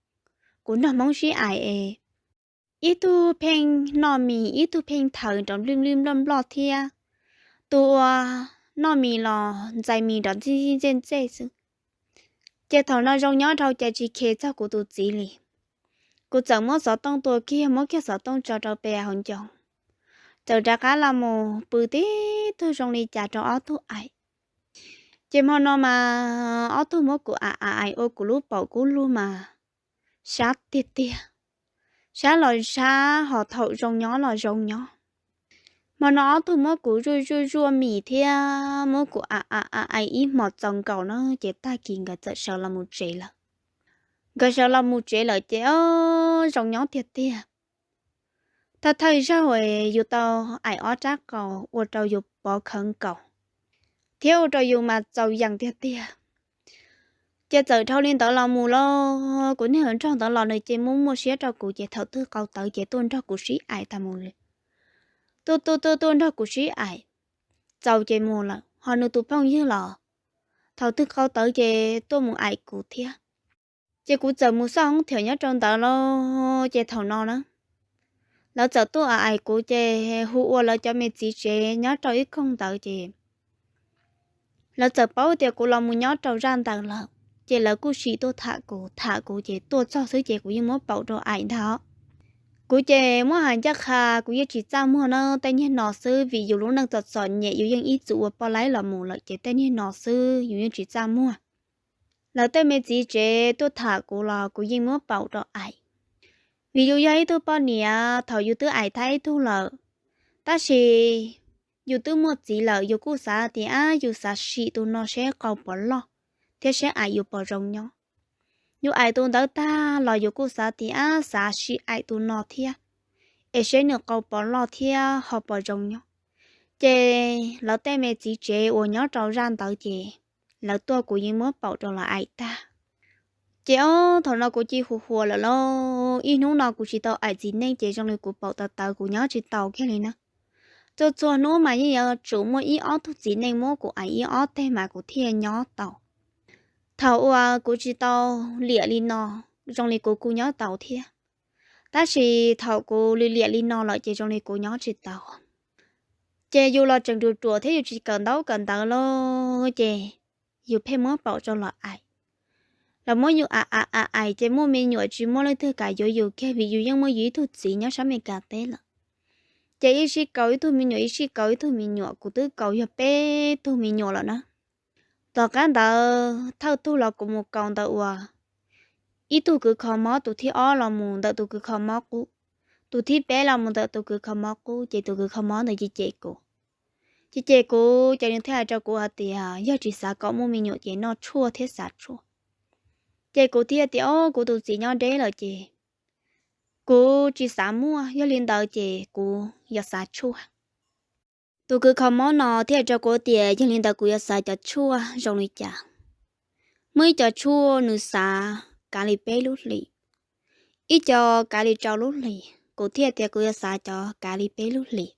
kuv nrog hmoob sib aim es ib tug pheej noj mis ib tug pheej nthawv nrov nplij nplij nploj nploj thiab tus uas noj mis los ntxais mis nrov ntxij ntxij ntxej ntxej xwb. Ces thaum no zoo nyob dhau ces tsis khes txog kuv tus txiv li. Kuv txawm muab xov tooj tua kiag muab kiag xov tooj tso rau pem hauv ncoo, txawm rov qab los mus pw tib tug zoo li cas rau ob tug aim. Ces hmo no mas ob tug muab kuv aim aim aim ua kuv lub paum kub lug mas sab tiag tiag, sab los sab ho thaum zoo nyob los zoo nyob. Hmo no ob tug muab kuv zuaj zuaj zuaj mis thiab muab kuv a a a aim ib hmos txaus nkaus na ces tag kis nkawd txawm sawv los mus tsev lawm. Nkawd sawv los mus tsev lawm ces o, zoo nyob tiag tiag. Thawj thawj zaug yus tau aim ob rab qau ua rau yus pov khawv nkaus thiab ua rau yus mas txaus yees tiag tiag. Ces txawm dhau li ntawd los mus los kuv niag hluas nraug ntawd los nws ces muaj muaj siab rau kuv ces thaum twg qau tawv ces tuaj nrog kuv sib aim tas mus li. Tuaj tuaj tuaj tuaj nrog kuv sib aim, txaus ces mus lawm ho nws tus phooj ywg los thaum twg qau tawv ces tuaj mus aim kuv thiab. Ces kuv txawm mus xauj hoob thiam nyob rau ntawd los ces thaum no na lawv txawm tuaj aim kuv ces hu ua lawv cov me txiv tsev nyob rau ib koog ntawd ces lawv txawm paub tias kuv los mus nyob rau zaj ntawd lawm. Ces lawv kuj sim tuaj tham kuv, tham kuv ces tuaj txog xwb ces kuv yeej muab paum rau aim ntag. Kuv ces muab hais ncaj qha kuv yeej tsis txaj muag na, tej niag no xwb vim yus lub neej txom txom nyem yus yeej ib txwm ua poj laib los mus lawm ces tej niag no xwb yus yeej tsis txaj muag. Lawv tej me txiv tsev tuaj tham kuv los kuv yeej muab paum rau aim, vim yus yog ib tug poj niam thaum yus twb aim thab ib tug lawm, tab sis yus twb muaj txiv lawm yus kuj xav tias ab yus xav sim tus no seb qau puas loj thiab seb aim yus puas zoo nyob. Yus aim tus ntawd tag los yus kuj xav tias ab xav sim aim tus no thiab es seb nws qau puas loj thiab ho puas zoo nyob. Ces lawv tej me txiv tsev uas nyob rau zaj ntawd ces lawv tuaj kuv yeej muab paum rau lawv aim tag. Ces ob thaum no kuv cia li hu ua lawm lauj, ib hnub no kuv tsis tau aim txiv neej ces zoo li kuv paum tawv tawv kuv nyob tsis tau kiag li na. Txhua txhua hnub mas yeej yuav tsum muaj ib ob tug txiv neej muab kuv aim ib ob teg mas kuv thiaj nyob tau. Thaum uas kuv tsis tau liam li no, zoo li kuv kuj nyob tau thiab, tab sis thaum kuv li liam li no lawm ces zoo li kuv nyob tsis tau. Ces yus los tseem ruam ruam thiab yus tsis kawm ntaub kawm ntawv los ces yus pheej muab paum rau lawv aim. Lawv muab yus aim aim aim aim ces muaj me nyuam tsis muaj leej twg kam yuav yus kiag vim yus yeej muaj yus ib tug txiv nyob sab Meskas teb lawm. Ces ib sij kaus ib tug me nyuam, ib sij kaus ib tug me nyuam, kuv twb kaus yog peb tug me nyuam lawm na. Tom qab ntawd thawj tug los kuv mus kaus ntawm uas ib tug kws kho mob, tus thib ob los mus ntawm tus kws kho mob qub, tus thib peb los mus ntawm tus kws kho mob qub, ces tus kws kho mob ntawd cem cem kuv. Ces cem kuv ces nws thiaj hais rau kuv hais tias yog tsis xav kom muaj me nyuam ces noj tshuaj thiab xav tshuaj. Ces kuv thiaj tias o, kuv tus txiv nyob deb lawm ces kuv tsis xav muaj, yog li ntawd ces kuv yuav xav tshuaj. Tus kws kho mob no thiaj hais rau kuv tias yog li ntawd kuv yuav xav cov tshuaj zoo li cas. Muaj ib co tshuaj nws xav kav li peb lub hlis, ib co kav li rau lub hlis, kuv thiaj tias kuv yuav xav cov kav li peb lub hlis.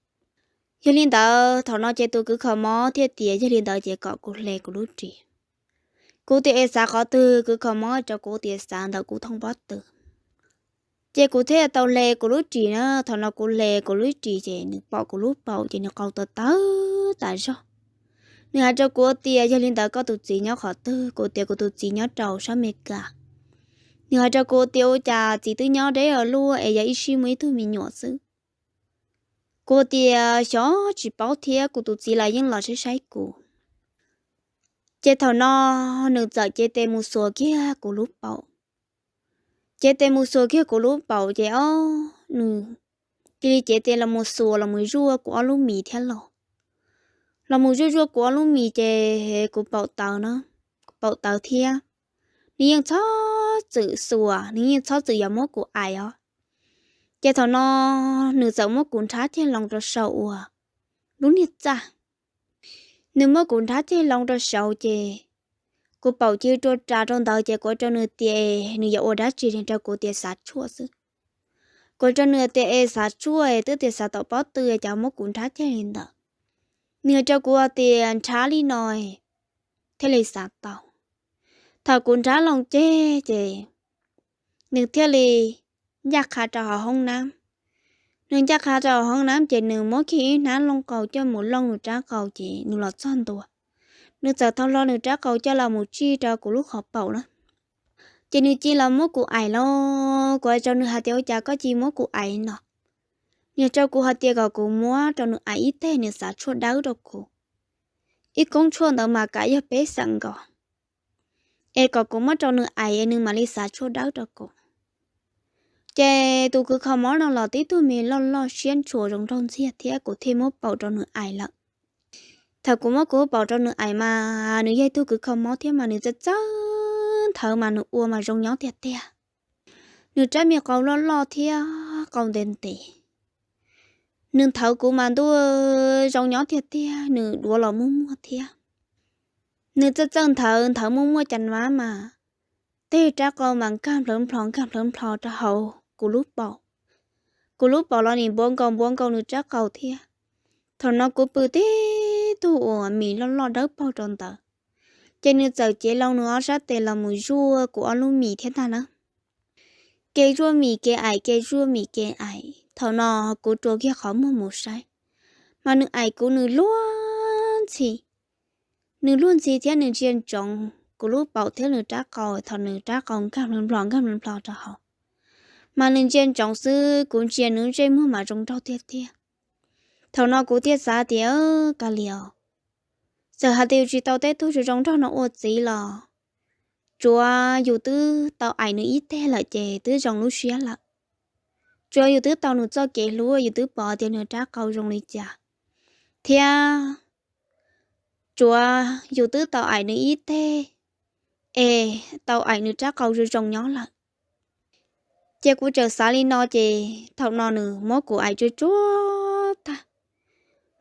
Yog li ntawd thaum no ces tus kws kho mob thiaj tias yog li ntawd ces kom kuv hle kuv lub ris. Kuv tias es xav qhov twg? Kws kho mob rau kuv tias xav ntawm kuv thooj pob tw. Ces kuv thiaj tau hle kuv lub ris na. Thaum no kuv hle kuv lub ris ces nws pom kuv lub paum ces nws qau tawv tawv tas zog. Nws hais rau kuv tias yog li ntawd koj tus txiv nyob qhov twg? Kuv tias kuv tus txiv nyob rau sab Meskas. Nws hais rau kuv tias ua cas txiv twb nyob deb ua luaj es yog ib sij muaj ib tug me nyuam xwb. Kuv tias xyov, tsis paub thiab, kuv tus txiv los yeej los saib saib kuv. Ces thaum no nws txawm cev tes mus xuas kiag kuv lub paum. Cev tes mus xuas kiag kuv lub paum ces o, nws cia li cev tes los mus xuas los mus zuaj kuv ob lub mis thiab los. Los mus zuaj zuaj kuv ob lub mis ces kuv paum tawv na, kuv paum tawv thiab. Nws yeej txhob txwm xuas, nws yeej txhob txwm yuav muab kuv aim os. Ces thaum no nws txawm muab kuv nrhab ceg loo rau saum uas lub niag txaj. Nws muab kuv nrhab ceg loo rau saud ces kuv paum cia li rua ras rau ntawd ces kuv rau nws tias nws yuav ua dab tsi, nws rau kuv tias xav tshuaj xwb. Kuv rau nws tias es xav tshuaj es twb tias xav tom pob tw cas muab kuv nrhab ceg li ntawd. Nws rau kuv tias nrhab li no thiaj li xav tau. Thaum kuv nrhab loo ceg ces nws thiaj li ncaj qha rau hauv hoob nab. Nws ncaj qha rau hauv hoob nab ces nws muab kiag ib hnab looj qau coj mus looj nws rab qau ces nws los txog ntua. Nws txawm thau hlo nws rab qau coj los mus tsij rau kuv lub qhov paum na. Ces nws cia los muab kuv aim los, kuv hais rau nws hais tias ua cas koj cia muab kuv aim no. Nws rau kuv hais tias kom kuv muab rau nws aim ib teg, nws xav tshuaj dawb rau kuv. Ib koob tshuaj ntawd mas kav yog peb xees nkaus. Es kom kuv muab rau nws aim es nws mam li xav tshuaj dawb rau kuv. Ces tus kws kho mob no los tib tug me loj loj siab ntshua zoo nraug ntxiag thiab kuv thiaj muab paum rau nws aim lawm. Thaum kuv muab kuv paum rau nws aim mas nws yog ib tug kws kho mob thiab mas nws txawj txawj nthawv mas nws ua mas zoo nyob tiag tiag. Nws rab me qau loj loj thiab qau ntev ntev. Nws nthawv kuv mas ntuj zoo nyob tiag tiag, nws duav los muaj muaj thiab. Nws txawj txawj nthawv, nthawv muaj muaj cas nab mas tej rab qau mas nkag nplhawv nplho nkag nplhawv nplho rau hauv kuv lub paum. Kuv lub paum los nim npuav nkaus npuav nkaus nws rab qau thiab. Thaum no kuv pw tib tug uas mis loj loj dawb paug rau ntawd, ces nws txawm cev loo nws ob sab tes los mus zuaj kuv ob lub mis thiab ntag na. Ke zuaj mis ke aim, ke zuaj mis ke aim, thaum no kuv rua kiag qhov muag mus saib, mas nws aim kuv nws luag ntxhi. Nws luag ntxhi thiab nws ntsia ntsoov kuv lub paum thiab nws rab qau, thaum nws rab qau nkag nplho nkag nplho rau hauv, mas nws ntsia ntsoov xwb kuv ntsia nws ntsej muag mas zoo nraug tiag tiag. Thaum no kuv thiaj xav tias, ka lios, txawm hais tias yus tsis tau tej tug zoo zoo nraug no ua txiv los tsuav yus twb tau aim nws ib teg lawm ces twb zoo lub siab lawm. Tsuav yus twb tau nws txoj kev hlub, yus twb pom tias nws rab qau zoo li cas, thiab tsuav yus twb tau aim nws ib teg es tau aim nws rab qau zoo zoo nyob lawm. Ces kuv txawm xav li no ces thaum no nws muab kuv aim tsuag tsuag tag.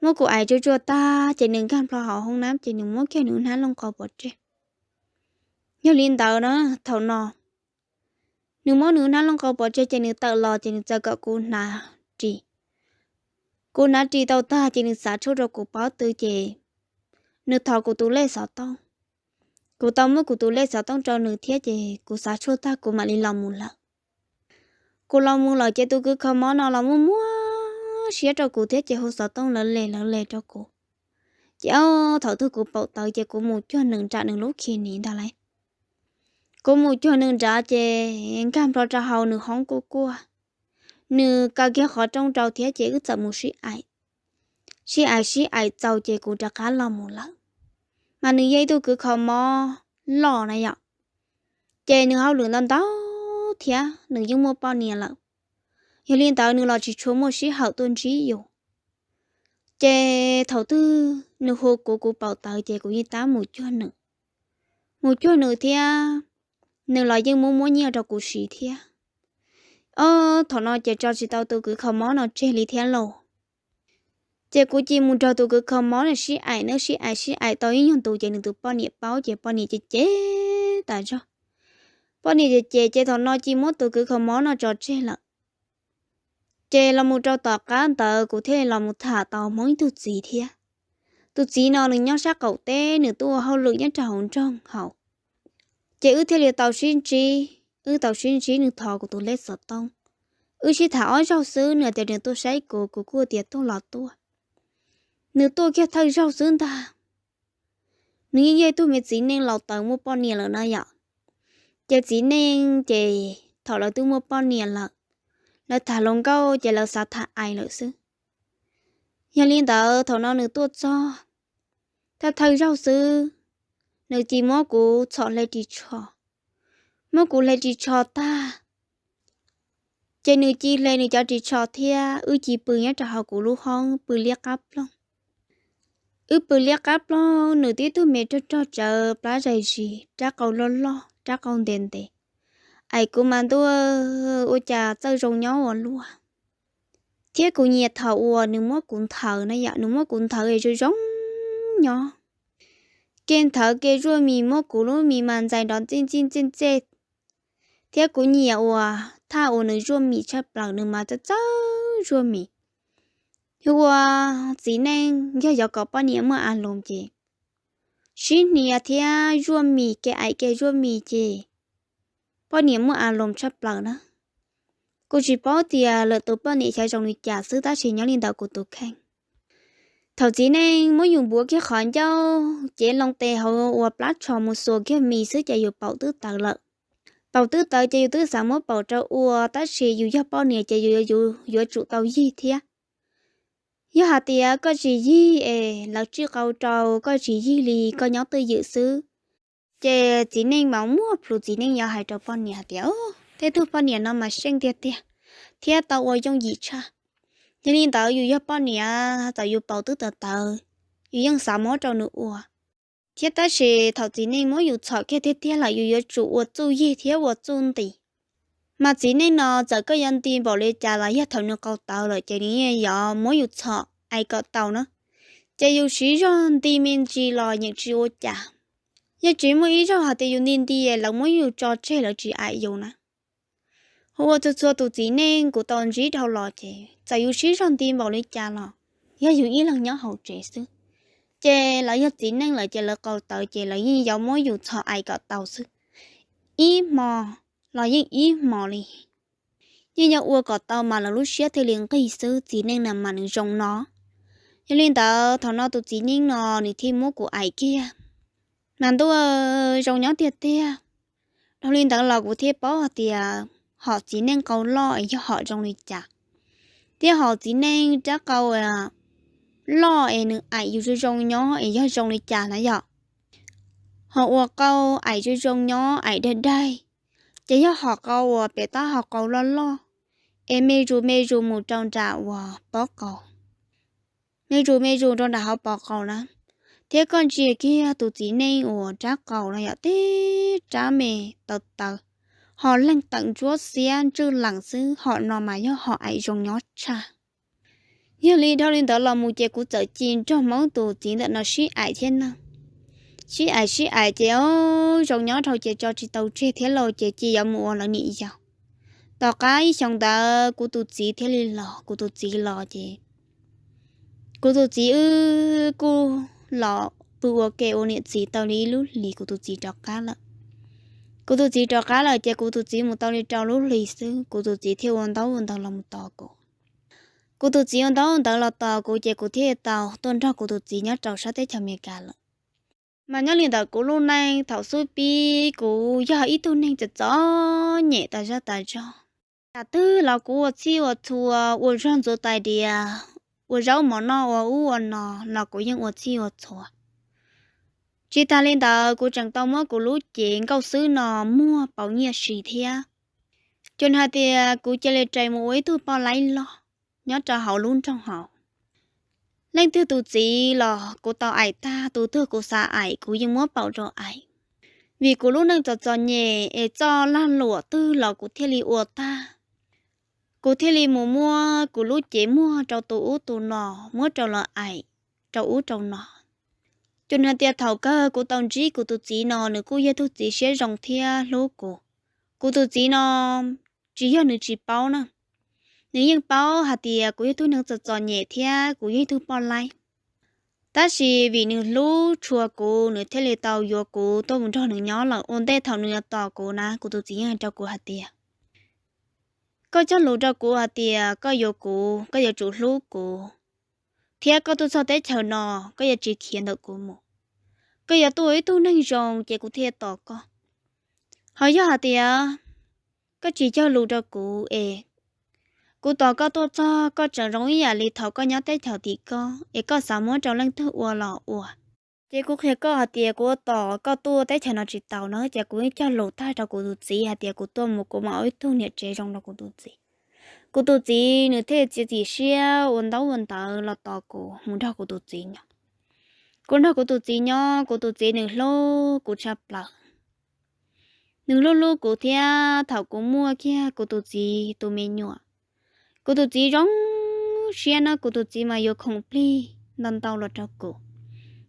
Muab kuv aim tsuag tsuag tag ces nws nkag nplho hauv hoob nab ces nws muab kiag nws hnab looj qau pov tseg. Yog li ntawd na, thaum no nws muab nws hnab looj qau pov tseg ces nws tawm los ces nws txawm kom kuv hnav ris. Kuv hnav ris tau tag ces nws xav tshuaj rau kuv pob tw ces nws thov kuv tus lej xov tooj. Kuv tau muab kuv tus lej xov tooj rau nws thiab ces kuv xav tshuaj tag kuv mam li los mus lawm. Kuv los mus lawm ces tus kws kho mob no los muaj muaj siab rau kuv thiab ces hu xov tooj lawv les lawv les rau kuv. Ces ob thaum twg kuv paum tawv ces kuv mus cuag nws nram nws lub khi ni ntag lauj. Kuv mus cuag nws nrad ces nkag nplho rau hauv nws hoob kuj kuaj. Nws kaw kiag qhov rooj rau thiab ces wb txawm mus sib aim. Sib aim sib aim txaus ces kuv rov qab los mus lawm. Mas nws yog ib tug kws kho mob loj na yom, ces nws hauj lwm ntau ntau thiab nws yeej muaj poj niam lawm. Yog li ntawd nws los tsis tshua muaj sij hawm tuaj ntsib yus. Ces thaum twg nws hu kuv kuv paum tawv ces kuv yeej tab mus cuag nws. Mus cuag nws thiab nws los yeej muab muab nyiaj rau kuv siv thiab. Ob thaum no ces tso tsis tau tus kws kho mob no tseg li thiab lauj. Ces kuv cia mus nrog tus kws kho mob no sib aim na, sib aim sib aim tau ib nyuag ntus ces nws tus poj niam paub ces poj niam ces cem tas zog. Poj niam ces cem ces thaum no cia muab tus kws kho mob no tso tseg lawm. Ces los mus rau tom qab ntawd kuv thiaj li los mus tham tau Hmoob ib tug txiv thiab. Tus txiv no nws nyob sab qaum teb, nws tuaj ua hauj lwm nyob rau hauv nroog hauv. Ces wb thiaj li tau sib ntsib, wb tau sib ntsib nws thov kuv tus lej xov tooj. Wb sib tham ob zaug xwb nws tias nws tuaj saib kuv, kuv kuj tias tuaj los tuaj. Nws tuaj kiag thawj zaug xwb ntag. Nws yeej yog ib tug me txiv neej laus tawv muaj poj niam lawm na yom. Ces txiv neej ces thaum lawv twb muaj poj niam lawm, lawv tham hluas nkauj ces lawv xav tham aim lawm xwb. Yog li ntawd thaum no nws tuaj txog, thawj thawj zaug xwb, nws cia muab kuv txhom hle ris tsho. Muab kuv hle ris tsho tag, ces nws cia hle nws cov ris tsho thiab wb cia pw nyob rau hauv kuv lub hoob pw liab qab ploog. Wb pw liab qab ploog, nws tib tug me rog rog tsawv plab zais zis, rab qau loj loj, rab qau ntev ntev. Aim kuv mas ntuj, ua cas txawj zoo nyob ua luaj. Thiab kuv nyiam thaum uas nws muab kuv nthawv na yom, nws muab kuv nthawv es zoo zoo nyob. Ke nthawv ke zuaj mis, muab kuv lub mis mas ntxais nrov ntxij ntxij ntxej ntxej. Thiab kuv nyiam uas thaj uas nws zuaj mis tshaj plaws, nws mas txawj txawj zuaj mis. Ua txiv neej yog yuav kom poj niam muaj a loos ces sib hnia thiab zuaj mis, ke aim ke zuaj mis ces poj niam muaj a loos tshaj plaws na. Kuv tsis paub tias lwm tus poj niam xyov zoo li cas xwb tab sis nyob li ntawd kuv tus kheej. Thaum txiv neej muab yus npuav kiag qhov ncauj, cev loo tes hauv uas plab tsho mus xuas kiag mis xwb ces yus paum twb tawv lawm. Paum twb tawv ces yus twb xav muab paum rau ua, tab sis yus yog poj niam ces yus yuav tsum tau yig thiab. Yog hais tias koj tsis yig es lawv tsij qau rau koj tsis yig li, koj nyob twj ywm xwb, ces txiv neej mas muaj plhus txiv neej yuav hais rau poj niam hais tias, tej tug poj niam no mas seej tiag tiag, thiab tau ua yooj yim tshaj. Yog li ntawd yus yog poj niam txawm yus paus twb tawv tawv, yus yeej xav muab rau nws ua. Thiab tab sis thaum txiv neej muab yus txhom kiag tiag tiag lawm yus yuav tsum ua txuj yig thiab ua txuj nti. Mas txiv neej no txawm koj yuav nti npaum li cas los yog thaum nws qaug tawv lawm ces nws yeej yuav muab yus txhom ais kom tau na. Ces yus siv zog nti me ntsis los yeej tsis ua cas. Yeej tsis muaj ib zaug hais tias yus nti nti lawv muab yus tso tseg lawv tsis aim yus na. Hu ua txhua txhua tus txiv neej kuv tau ntsib dhau los ces txawm yus siv zog nti npaum li cas los yog yus ib leeg nyob hauv tsev xwb, ces lawv yog txiv neej lawm ces lawv qaug tawv ces lawv yeej yuav muab yus txhom ais kom tau xwb. Ib hmo los yeej ib hmo li, yeej yuav ua kom tau mas lawv lub siab thiaj li nqig xwb, txiv neej na mas nws zoo no. Yog li ntawd thaum no tus txiv neej no nws thiaj muab kuv aim kiag, mas ntuj, zoo nyob tiag tiag. Dhau li ntawd los kuv thiaj paub hais tias hom txiv neej qau loj es yog hom zoo li cas, thiab hom txiv neej rab qau loj es nws aim yus zoo zoo nyob es yog zoo li cas na yom. Hom uas qau aim zoo zoo nyob aim daig daig, ces yog hom qau uas pem taub hau qau loj loj, es me zus me zus mus rau nram uas pob qau, me zus me zus rau nram hauv pob qau na. Thiab koj ntsia kiag tus txiv neej uas rab qau no yom, tib rab me tawv tawv, ho leeg tawm ntsuab xiab ntswj lees xwb, hom no mas yog hom aim zoo nyob tshaj. Yog li dhau li ntawd los mus ces kuv txawm cia nrog Hmoob tus txiv ntawm no sib aim thiab na. Sib aim sib aim ces o, zoo nyob dhau ces tso tsis tau tseg thiab lauj ces cia yuav mus ua lawv niam yau. Tom qab ib xyoos ntawd kuv tus txiv thiaj li los, kuv tus txiv los ces kuv tus txiv wb kuj los pw ua ke ua niam txiv tau li ib lub hlis kuv tus txiv rov qab lawm. Kuv tus txiv rov qab lawm ces kuv tus txiv mus tau li rau lub hlis xwb kuv tus txiv thiaj ua ntaub ua ntawv los mus tos kuv. Kuv tus txiv ua ntaub ua ntawv los tos kuv ces kuv thiaj tau tuaj nrog kuv tus txiv nyob rau sab teb chaws Amelikas lawm. Mas nyob li ntawm kuv lub neej thaum xub pib kuv yog ib tug neeg txom txom nyem tas zaj tas zog. Tam twg los kuv ua txhij ua txhua, ua zog ntxuav tais diav, ua zaub mov noj ua ub ua no, los kuv yeej ua txhij ua txhua. Tsis tas li ntawd kuv tseem tau muab kuv lub cev nkauj xwb no muag pauv nyiaj siv thiab. Tsuas hais tias kuv cia li rais mus ua ib tug poj laib loj nyob rau hauv lub nroog hauv. Leej twg tus txiv los kuv tau aim tag, tus twg kuv xav aim kuv yeej muab pauv rau aim. Vim kuv lub neej txom txom nyem es txoj lag luam twg los kuv thiaj li ua tag. Kuv thiaj li mus muab kuv lub cev muag rau tus ub tus no, muab rau lawv aim rau ub rau no. Tsuas hais tias thaum kawg kuv tau ntsib kuv tus txiv no nws kuj yog tug txiv siab zoo thiab hlub kuv. Kuv tus txiv no tsis yog nws tsis paub na, nws yeej paub hais tias kuv yog tug neeg txom txom nyem thiab kuv yog ib tug poj laib. Tab sis vim nws hlub tshua kuv nws thiaj li tau yuav kuv tuaj mus nrog nws nyob lawm. Ua ntej thaum nws yuav tos kuv na kuv tus txiv yeej hais rau kuv hais tias, koj cog lus rau kuv hais tias koj yuav kuv, koj yuav tsum hlub kuv, thiab koj tuaj txog teb chaws no koj yuav tsis khiav ntawm kuv mus. Koj yuav tuaj ua ib tug neeg zoo ces kuv thiaj tos koj. Ho yog hais tias koj tsis cog lus rau kuv es kuv tos koj tuaj txog koj tseem zoo ib yam li thaum koj nyob teb chaws tim koj es koj xav muab rau leej twg ua los ua, ces kuv qhia koj hais tias kuv ua tos koj tuaj teb chaws no tsis tau na, ces kuv cog lus tag rau kuv tus txiv hais tias kuv tuaj mus kuv mam ua ib tug niam tsev zoo rau kuv tus txiv. Kuv tus txiv nws thiaj txiav txim siab ua ntaub ua ntawv los tos kuv mus nrog kuv tus txiv nyob. Kuv nrog kuv tus txiv nyob, kuv tus txiv nws hlub kuv tshaj plaws. Nws hlub hlub kuv thiab thaum kuv muaj kiag kuv tus txiv tus me nyuam, kuv tus txiv zoo siab na, kuv tus txiv mas yuav khoom plig ntau ntau los rau kuv.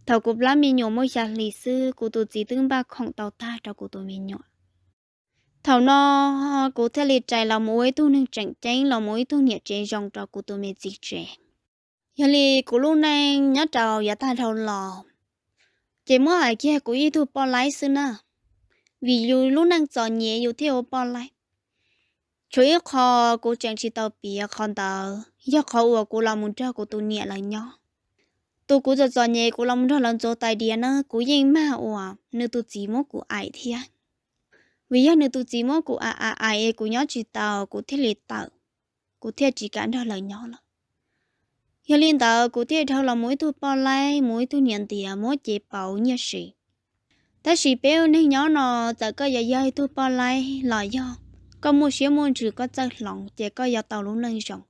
Thaum kuv plab me nyuam muaj xya hli xwb kuv tus txiv twb npaj khoom tau tag rau kuv tus me nyuam. Thaum no kuv thiaj li rais los mus ua ib tug neeg tseem ceeb, los mus ua ib tug niam tsev zoo rau kuv tus me txiv tsev. Yog li kuv lub neej nyob rau yav tag dhau los ces muab hais kiag kuv ib tug poj laib xwb na, vim yus lub neej txom nyem yus thiaj ua poj laib. Tshuav ib qho kuv tseem tsis tau piav, qhov ntawd yog qhov uas kuv los mus nrog kuv tus niam lawv nyob. Tus kuv txom txom nyem kuv los mus nrog lawv ntxuav tais diav na, kuv yeej mag uas nws tus txiv muab kuv aim thiab. Vim yog nws tus txiv muab kuv aim aim aim es kuv nyob tsis tau, kuv thiaj li tawm, kuv thiaj tsis kam nrog lawv nyob lawm. Yog li ntawd kuv thiaj dhau los mus ib tug poj laib, mus ib tug niam ntiav muab cev pauv nyiaj siv. Tab sis peb ua neeg nyob no, txawm koj yuav yog ib tug poj laib los yog Koj muaj siab muaj ntsws koj txawj hloov ces koj yuav tau lub neej zoo.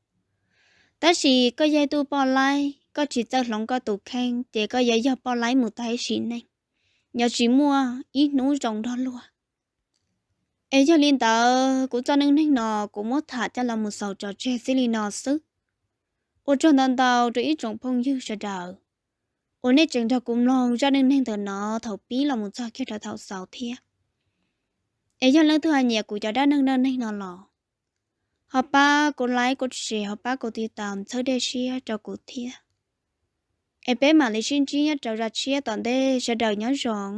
Tab sis koj yog ib tug poj laib, koj tsis txawj hloov koj tus kheej ces koj yuav yog poj laib mus tag ib sim neej, yuav tsis muaj ib hnub zoo nrog luag. Es yog li ntawd kuv txoj neej neeg no kuv muab tham coj los mus xaus tso tseg txij li no xwb. Ua tsaug ntau ntau rau ib tsoom phooj ywg sawv daws uas nej tseem nrog kuv mloog zaj neej neeg ntawm no thaum pib los mus txog kiag rau thaum xaus thiab. Es yog leej twg ho nyiam kuv cov dab neeg dab neeg no los ho pab kuv like, kuv share, ho pab kuv tiv tam txhawb dej siab rau kuv thiab. Es peb mam li sib ntsib nyob rau zaj tshiab tom ntej, sawv daws nyob zoo.